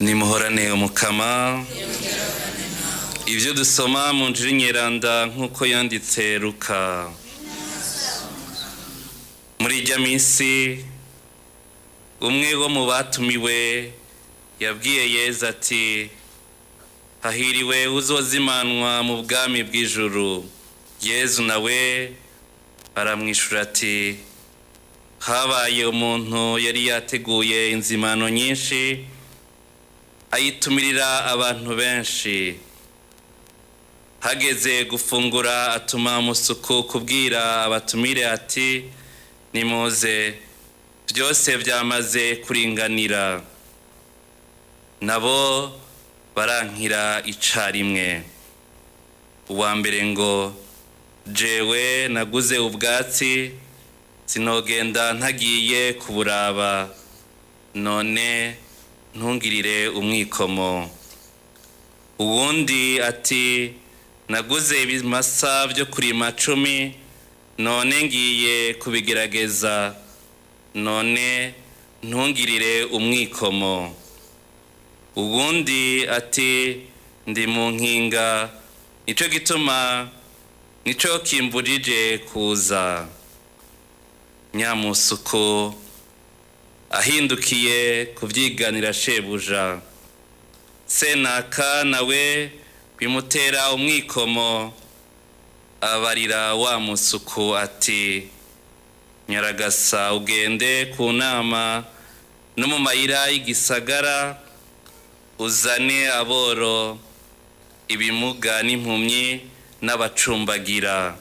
Nimuhorane Umukama. Ibyo dusoma mu njiri nyeranda nk'uko yanditse Luka. Muri ijya minsi, umwe wo mu batumiwe yabwiye Yezu ati: "Hahiriwe uzozimanwa mu bwami bw'ijuru." Yezu nawe aramwishura ati: "Habaye umuntu yari yateguye inzimano nyinshi, ayitumirira abantu benshi. Hageze gufungura, atuma umusuku kubwira abatumire ati: 'Nimuze, byose byamaze kuringanira.' Nabo barankira icarimwe. Uwa mbere ngo: 'Jewe naguze ubwatsi, sinogenda ntagiye kuburaba, none ntungirire umwikomo.' Uwundi ati: 'Naguze ibimasa byo kurima 10, none ngiye kubigerageza, none ntungirire umwikomo.' Uwundi ati: 'Ndi mu nkinga, nico gituma nico kimbujije kuza.' Nyamusuku ahindukiye kubyiganira shebuja, senaka nawe bimutera umwikomo, abarira wa musuku ati: 'Nyaragasa, ugende ku nama no mu mayira y'igisagara, uzane aboro, ibimuga n'impumyi n'abacumbagira.'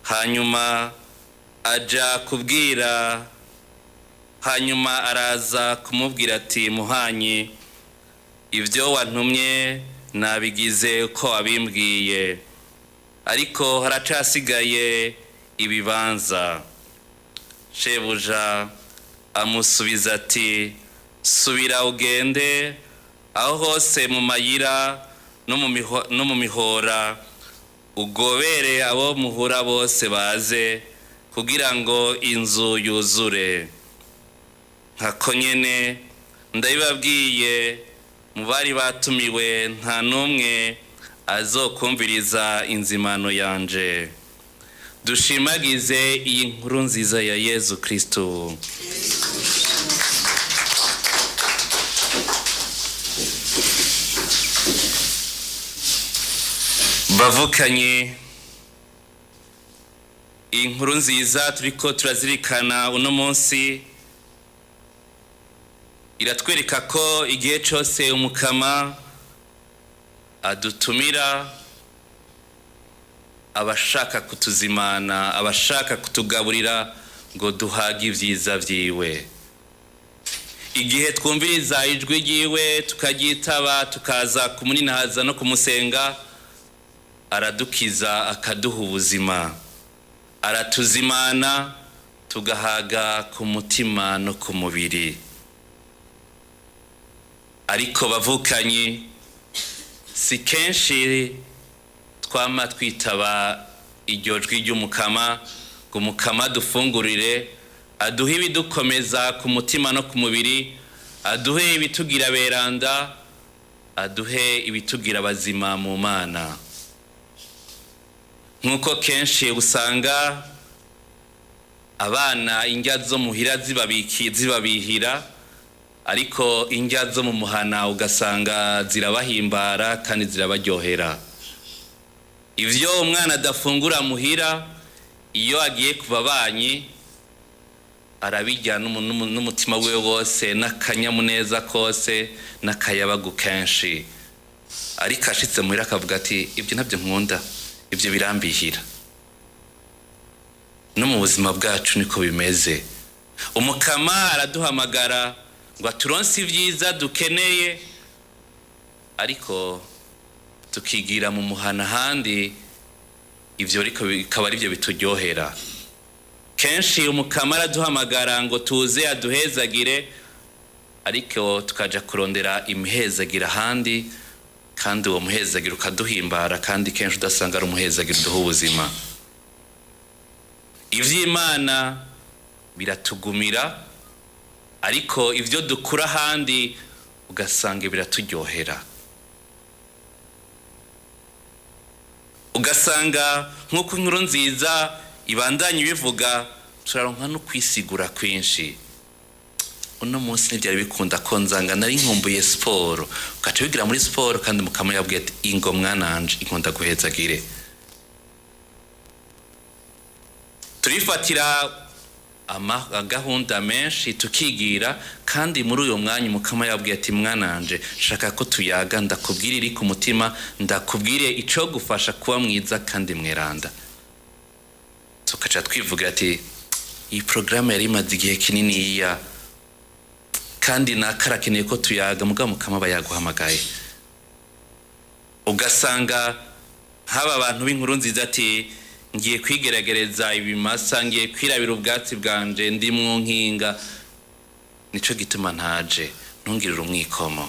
Hanyuma aja kubwira, hanyuma araza kumubwira ati: 'Muhanyi, ibyo wantumye nabigize uko wabimbwiye, ariko haracasigaye ibibanza.' Shebuja amusubiza ati: 'Subira ugende aho hose mu mayira no mu mihora, ugobere abo muhura bose baze, kugira ngo inzu yuzure. Nkako nyene ndabibabwiye, mu bari batumiwe nta n'umwe azokumviriza inzimano yanje.'" Dushimagize iyi nkuru nziza ya Yezu Kristo. Bavukanye, iyi nkuru nziza turiko turazirikana uno munsi iratwereka ko igihe cyose Umukama adutumira, abashaka kutuzimana, abashaka kutugaburira ngo duhage ibyiza byiwe. Igihe twumviriza ijwi ryiwe, tukaryitaba, tukaza kumuninahaza no kumusenga, aradukiza, akaduha ubuzima, aratuzimana, tugahaga ku mutima no ku mubiri. Ariko bavukanye, si kenshi twama twitaba iryo jwi ry'Umukama ngo Umukama dufungurire, aduhe ibidukomeza ku mutima no ku mubiri, aduhe ibitugira beranda, aduhe ibitugira abazima mu Mana. Nk'uko kenshi usanga abana indya zo muhira zibabihira, ariko indya zo mu muhana ugasanga zirabahimbara kandi zirabaryohera. Ivyo umwana adafungura muhira, iyo agiye ku babanyi arabirya n'umutima wiwe wose, n'akanyamuneza kose, n'akayabagu kenshi. Ariko ashitse muhira akavuga ati: "Ibyo ntabyo nkunda, ibyo birambihira." No mu buzima bwacu niko bimeze. Umukama araduhamagara ngo aturonse ibyiza dukeneye, ariko tukigira mu muhana ahandi, ibyo ariko bikaba aribyo bituryohera. Kenshi Umukama araduhamagara ngo tuze aduhezagire, ariko tukaja kurondera imihezagiro ahandi, kandi uwo muhezagiro ukaduhimbara, kandi kenshi udasanga ari umuhezagiro uduha ubuzima. Ivy'Imana biratugumira, ariko ibyo dukura ahandi Ugasanga biraturyohera, ugasanga nk'uko inkuru nziza ibandanya ibivuga, turaronka no kwisigura kwinshi. Uno munsi ntibyari bikunda ko nzanga, nari nkumbuye siporo. Ugaca wigira muri siporo, kandi mukama yabwiye ati: "Ingo mwananje, inkunda guhezagire." Turifatira amagahunda menshi tukigira, kandi muri uyo mwanya umukama yabwiye ati: "Mwananje, shaka ko tuyaga, ndakubwire iri ku mutima, ndakubwire ico gufasha kuba mwiza kandi mweranda." Tukaca twivugira ati: "Iyi porogaramu yari imaze igihe kininiya, kandi nakarakeneye ko tuyaga." Mugabo mukama aba yaguhamagaye. Ugasanga nk'aba bantu b'inkuru nziza ati: "Ngiye kwigeregereza ibimasa, ngiye kwirabira ubwatsi bwanje, ndi mu nkinga, nico gituma ntaje, ntungirire umwikomo."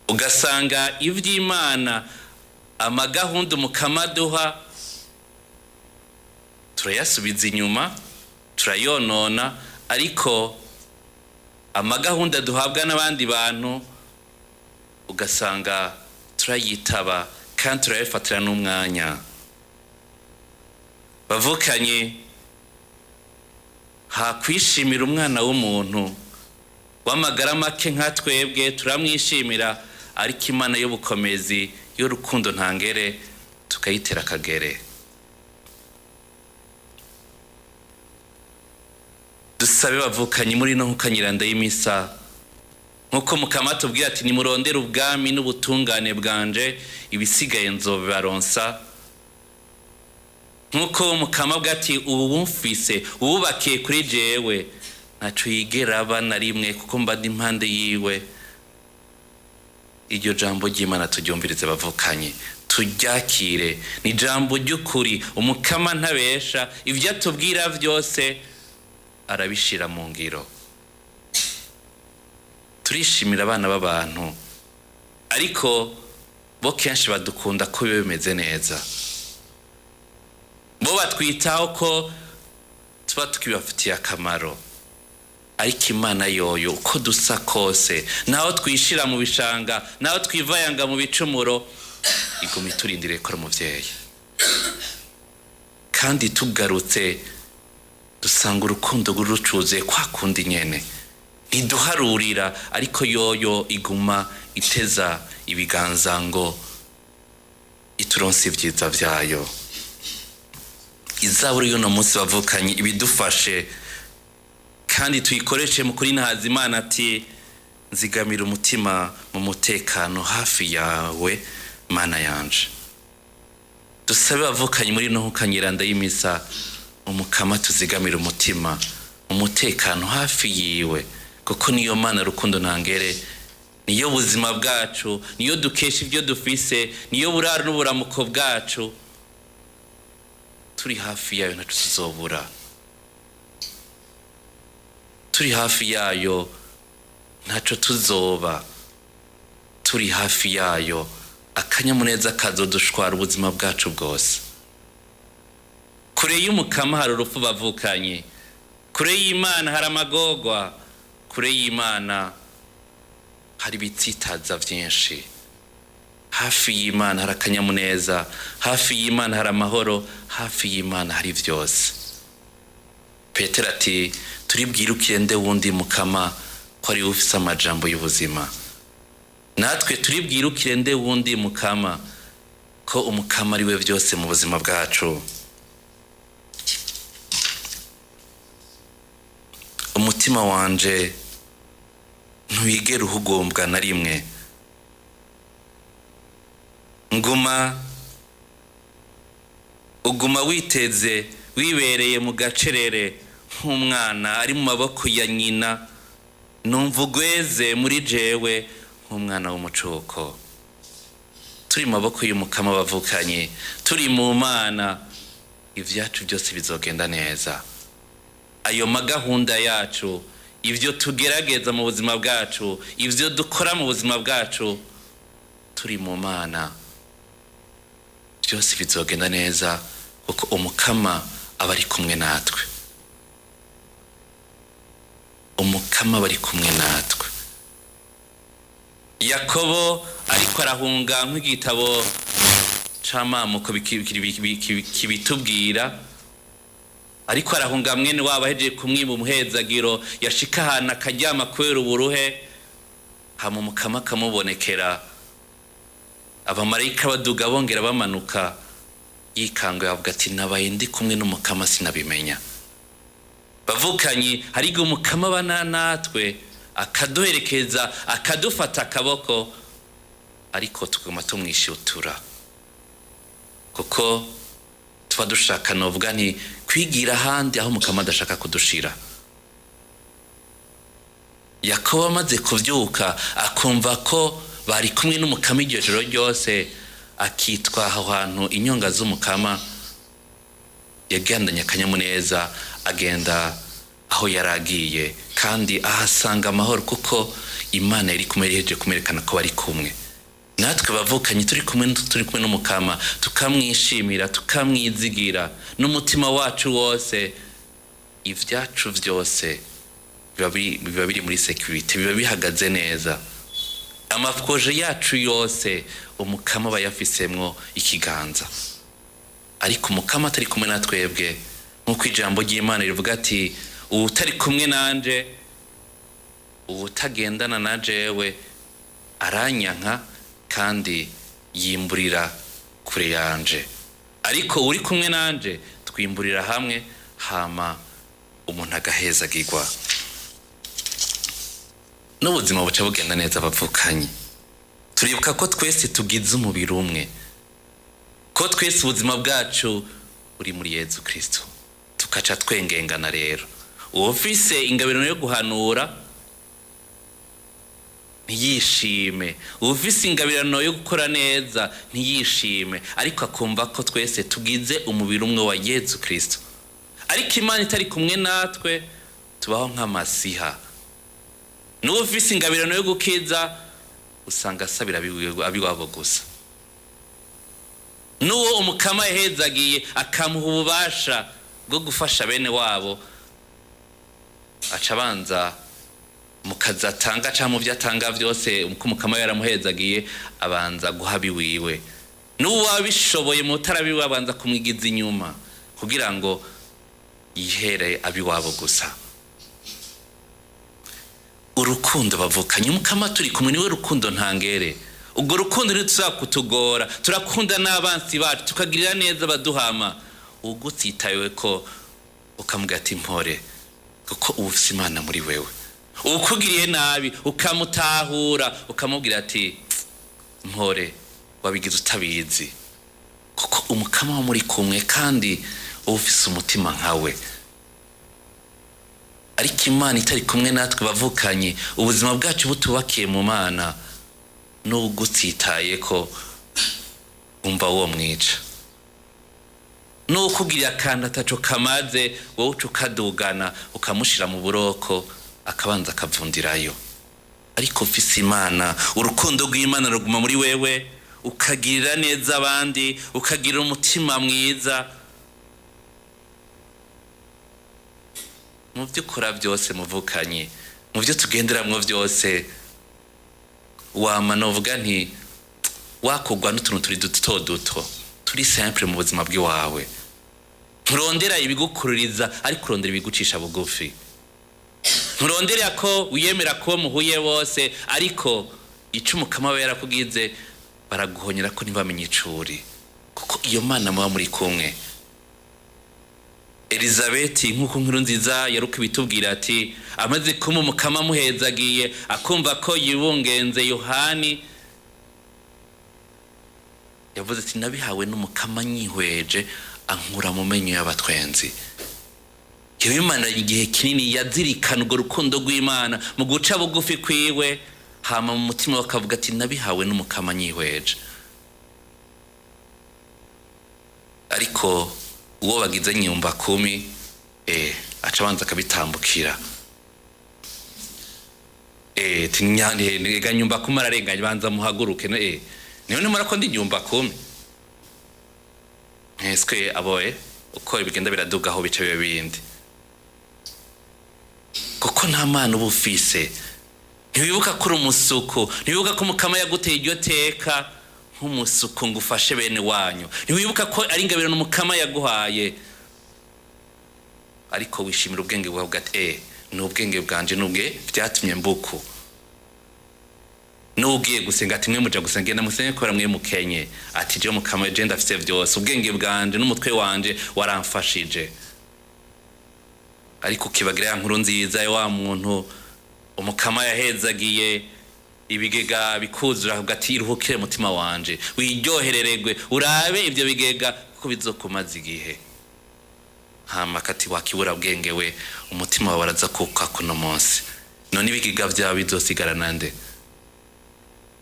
Ugasanga ivy'Imana, amagahunda umukama aduha, turayasubiza inyuma, turayonona, ariko amagahunda duhabwa n'abandi bantu ugasanga turayitaba kandi turayafatira n'umwanya. Bavukanye, hakwishimira umwana w'umuntu w'amagara make nka twebwe turamwishimira, ariko Imana y'ubukomezi, y'urukundo ntangere, tukayitera akagere. Dusabe bavukanye muri no nkukanyiranda y'imisa, nkuko mukama tubwira ati: "Nimurondere ubwami n'ubutungane bwanje, ibisigaye nzobibaronsa." Nkuko mukama bwa ati: "Ubu bumfise uwubakiye kuri jewe ntaco yigera aba na rimwe, kuko mba ndi impande yiwe." Iryo jambo ry'Imana turyumvirize bavukanye, turyakire, ni ijambo ry'ukuri. Umukama ntabesha, ibyo atubwira byose arabishira mu ngiro. Turishimira abana b'abantu, ariko bo kenshi badukunda ko biba bimeze neza, bo batwitaho ko tuba tukibafitiye akamaro. Ariko Imana yoyo, uko dusa kose, naho twishira mu bishanga, naho twivayanga mu bicumuro, iguma iturindiriye ko ari umuvyeyi, kandi tugarutse dusanga urukundo rucuzuye kwa kundi nyene. Ntiduharurira, ariko yoyo iguma iteza ibiganza ngo ituronse ibyiza vyayo. Izaburi y'uno munsi bavukanye ibidufashe kandi tuyikoreshe mu kuri ntazi Imana ati: "Nzigamira umutima mu mutekano hafi yawe, Mana yanje." Dusabe bavukanye muri no nkukanyiranda y'imisa, umukama tuzigamira umutima umutekano hafi yiwe, kuko niyo Mana rukundo ntangere, niyo buzima bwacu, niyo dukesha ibyo dufise, niyo buraro n'uburamuko bwacu. Turi hafi yayo ntaco tuzobura, turi hafi yayo ntaco tuzoba, turi hafi yayo akanyamuneza kazodushwara ubuzima bwacu bwose. Kure y'umukama hari urupfu bavukanye, kure y'Imana hari amagorwa, kure y'Imana hari ibitsitaza vyinshi. Hafi y'Imana hari akanyamuneza, hafi y'Imana hari amahoro, hafi y'Imana hari vyose. Petero ati: "Turibwirukire nde wundi, mukama, ko ari ufise amajambo y'ubuzima?" Natwe turibwirukire nde wundi, mukama, ko umukama ari we vyose mu buzima bwacu? Umutima wanje ntiwigera uhugumbwa na rimwe, nguma uguma witeze, wibereye mu gacerere nk'umwana ari mu maboko ya nyina. Numva ugweze muri jewe nk'umwana w'umucuko. Turi mu maboko y'umukama bavukanye, turi mu Mana, ivyacu byose bizogenda neza. Ayo magahunda yacu, ivyo tugerageza mu buzima bwacu, ivyo dukora mu buzima bwacu, turi mu Mana byose bizogenda neza, kuko umukama aba ari kumwe natwe. Umukama aba ari kumwe natwe. Yakobo ariko arahunga, nk'igitabo c'amamuko kibitubwira, ariko arahunga mwene wabo ahejeje kumwiba umuhezagiro, yashika ahantu akaryama kubera uburuhe, hama Umukama akamubonekera, abamarayika baduga bongera bamanuka, yikanguye avuga ati: "Nabaye ndi kumwe n'Umukama sinabimenya." Bavukanyi, hari igihe Umukama abana natwe, akaduherekeza, akadufata akaboko, ariko tuguma tumwishutura kuko tuba dushaka, novuga nti, kwigira ahandi aho Umukama adashaka kudushira. Yakobo amaze kuvyuka akumva ko bari kumwe n'Umukama iryo joro ryose, akitwa aho hantu inyonga z'Umukama, yagendanye akanyamuneza, agenda aho yari agiye kandi ahasanga amahoro, kuko Imana yari kumwe, yahejeje kumwerekana ko bari kumwe. Natwe bavukanye, turi kumwe n'Umukama, tukamwishimira, tukamwizigira n'umutima wacu wose, ibyacu byose biba biri muri sécurité, biba bihagaze neza. Ama projets yacu yose Umukama aba yafisemwo ikiganza. Ariko Umukama atari kumwe na twebwe, nk'uko ijambo ry'Imana rivuga ati: "Uwutari kumwe nanje, uwutagendana na jewe, aranyanka kandi yimburira kure yanje. Ariko uri kumwe nanje twimburira hamwe." Hama umuntu agahezagirwa n'ubuzima buca bugenda neza. Abavukanye, turibuka ko twese tugize umubiri umwe, ko twese ubuzima bwacu buri muri Yezu Kristo, tukaca twengengana. Rero uwufise ingabiro yo guhanura ntiyishime, uwufise ingabirano yo gukora neza ntiyishime, ariko akumva ko twese tugize umubiri umwe wa Yezu Kristo. Ariko Imana itari kumwe natwe, tubaho nk'amasiha. N'uwufise ingabirano yo gukiza usanga asabira abiwabo gusa. N'uwo Umukama yahezagiye akamuha ububasha bwo gufasha bene wabo, aca abanza mu kazi atanga cyangwa mu byo atanga byose, uko Umukama yaramuhezagiye, abanza guha abiwiwe. N'uwo wabishoboye mu butarabiwe abanza kumwigiza inyuma kugira ngo yihere abiwabo gusa. Urukundo, bavukanye, Umukama turi kumwe niwe rukundo ntangere. Ubwo rukundo ntituzakutugora, turakunda n'abansi bacu, tukagirira neza abaduhama. Ugutsitayewe ko ukamubwira ati: "Mpore," kuko uba ufise Imana muri wewe. Ukugiriye nabi ukamutahura, ukamubwira ati: "Mpore, wabigize utabizi," kuko Umukama wa muri kumwe kandi uba ufise umutima nkawe. Ariko Imana itari kumwe natwe, bavukanye, ubuzima bwacu butubakiye mu Mana, n'ugutsitaye ko wumva uwo mwica, n'ukugirira akantu ataco kamaze, wowe uca ukadugana ukamushira mu buroko, akabanza akavundirayo. Ariko ufise Imana, urukundo rw'Imana ruguma muri wewe, ukagirira neza abandi, ukagirira umutima mwiza mu byo ukora byose. Muvukanye, mu byo tugenderamwo byose, wama novuga nti wakugwa n'utuntu turi duto duto, turi simple mu buzima bw'iwawe. Nturondera ibigukururiza, ariko urondera ibigucisha bugufi. Nturondera ko wiyemera ko muhuye bose, ariko ico Umukama aba yarakugize baraguhonyera ko ntibamenye icuri, kuko iyo Mana muba muri kumwe. Elizabeti, nk'uko Nkuru Nziza yaruka ibitubwira ati amaze kuma Umukama amuhezagiye, akumva ko yibungenze Yohani, yavuze ati: "Nabihawe n'Umukama nyihweje, ankura mu menyo y'abatwenzi." Yabimaranye igihe kinini, yazirikana urwo rukundo rw'Imana mu guca bugufi kwiwe, hama mu mutima we akavuga ati: "Nabihawe n'Umukama nyihweje." Ariko uwo bagize nyumba kumi, aca abanza akabitambukira, tinyane nyumba kumi ararenganye, banza muhaguruke. Niyo nimara ko ndi nyumba kumi nteswe aboye, uko bigenda biraduga aho bica biba bindi, kuko nta Mana uba ufise. Ntiwibuka ko uri umusuku, ntiwibuka ko Umukama yaguteye iryo teka nk'umusuku ngo ufashe bene wanyu, ntiwibuka ko ari ingabire n'Umukama yaguhaye, ariko wishimira ubwenge bwawe ati ni ubwenge bwanje n'ubwe byatumye mbuku. N'ugiye gusenga ati mwe muja gusenga, genda musenge kubera mwe mukenye, ati je Mukama je ndafise vyose, ubwenge bwanje n'umutwe wanje waramfashije. Ariko ukibagira ya nkuru nziza ya wa muntu Umukama yahezagiye ibigega bikuzura, avuga ati iruhukire mutima wanje, wiryoherererwe, urabe ivyo bigega kuko bizokumaza igihe. Hama kati wakibura bwenge we, umutima wawe araza kuka kuno munsi, none ibigega vyawe bizosigara nde?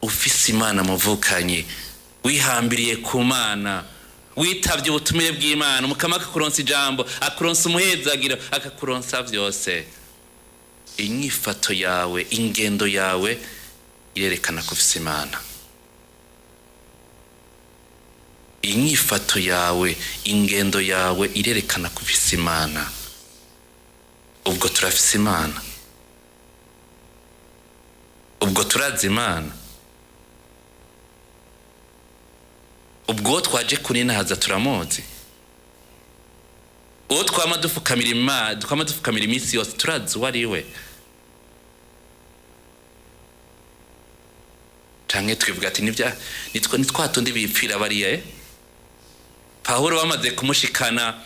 Ufise Imana muvukanye, wihambiriye ku Mana, witavye ubutumire bw'Imana, Umukama akakuronsa ijambo, akuronsa umuhezagiro, akakuronsa vyose, inyifato yawe, ingendo yawe irerekana ko ufise Imana. Inyifato yawe, ingendo yawe irerekana ko ufise Imana. Ubwo turafise Imana? Ubwo turazi Imana? Ubwo twaje kuninahaza turamuzi? Uwo twama dufukamira Imana, twama dufukamira iminsi yose, turazi uwo ari we? Canke twivuga ati nibya nitwa ni twa tundi bipfira bariya? Pawulo bamaze kumushikana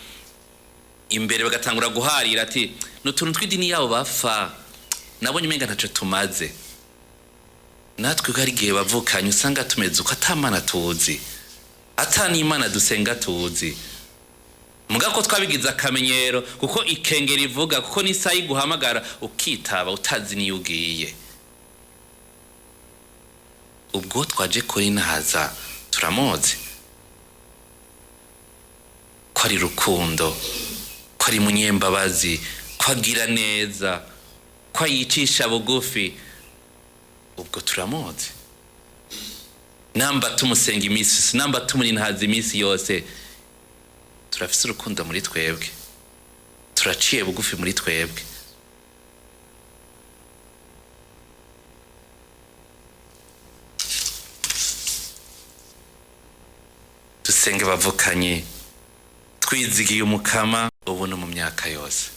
imbere bagatangura guharira ati n'utuntu tw'idini yabo bapfa, nabonye umenga ntaco tumaze. Natwe ko hari igihe bavukanye usanga tumeze uko, ata Mana tuzi, ata n'Imana dusenga tuzi, muga ko twabigize akamenyero, kuko ikengera ivuga, kuko n'isaha iguhamagara ukitaba utazi niyo ugiye. Ubwo twaje kuri nahaza turamuzi ko ari rukundo, ko ari munyembabazi, ko agira neza, ko ayicisha bugufi? Ubwo turamuzi? Namba tumusenga iminsi, namba tumunintaza iminsi yose, turafise urukundo muri twebwe? Turaciye bugufi muri twebwe? Dusenge bavukanye, twizigiye Umukama ubu no mu myaka yose.